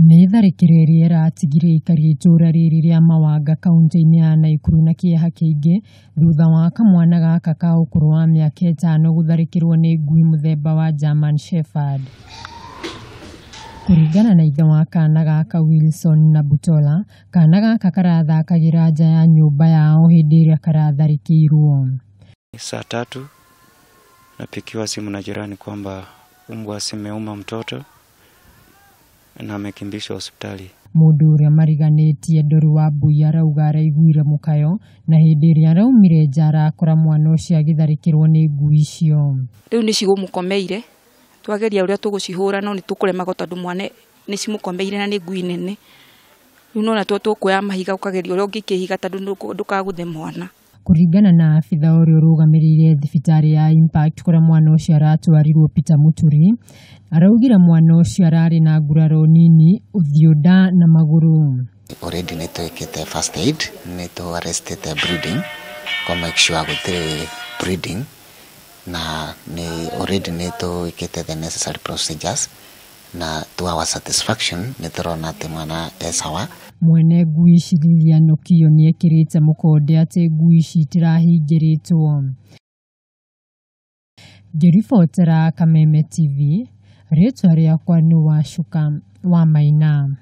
Nĩ tharĩkĩro ĩrĩa ĩratigire aikari a itũra rĩrĩ rĩa Mawanga kaunti-inĩ ya Naikuru na kĩeha kĩingĩ thutha wa kamwana gaka ka ũkũrũ wa mĩaka 5 gũtharĩkĩrwo nĩ ngui mũthemba wa German Shepherd. Kũringana na ithe wa kana gaka Wilson Nabutola, kana gaka karathakagĩra nja ya nyũmba yao hĩndĩ ĩrĩa karatharĩkĩirwo. Saa 3 napikiwa simu na jirani kwamba mbwa simeuma mtoto na amekimbishwa hospitali. Mũndũ ũrĩa mariganĩtie Ndoru wa Mbui arauga araiguire mũkayo na hĩndĩ ĩrĩa araumire nja arakora mwana ũcio agĩtharĩkĩrwo nĩ ngui icio. Rĩu nĩ cigũmũkomeire, twageria ũrĩa tũgũcihũra no nĩ tũkũremagwo tondũ mwana nĩ cimũkomeire na nĩ ngui nene. Rĩu nona tũkuoya mahiga ũkageria ũrĩa ũngĩikia ihiga tondũ ndũkagũthe mwana. Kũringana na abitha ũrĩa ũrũgamĩrĩire thibitarĩ ya Impact kũrĩa mwana ũcio aratwarirwo Peter Muturi, araugire mwana ũcio ararĩ na nguraro nini ũthiũ, nda na magũrũ. Already nĩ twĩkĩte first aid, nĩ tũ arrestĩte bleeding, kũ make sure gũtirĩ bleeding, na nĩ already nĩ twĩkĩte the necessary procedures, na to our satisfaction nĩ tũrona atĩ mwana e sawa. Mwene ngui ici Lilian Okiyo nĩekĩrĩte mũkonde atĩ ngui ici itirahingĩrĩtwo. Ngĩribotera Kameme TV, rĩtwa rĩakwa nĩ Wacuka wa Maina.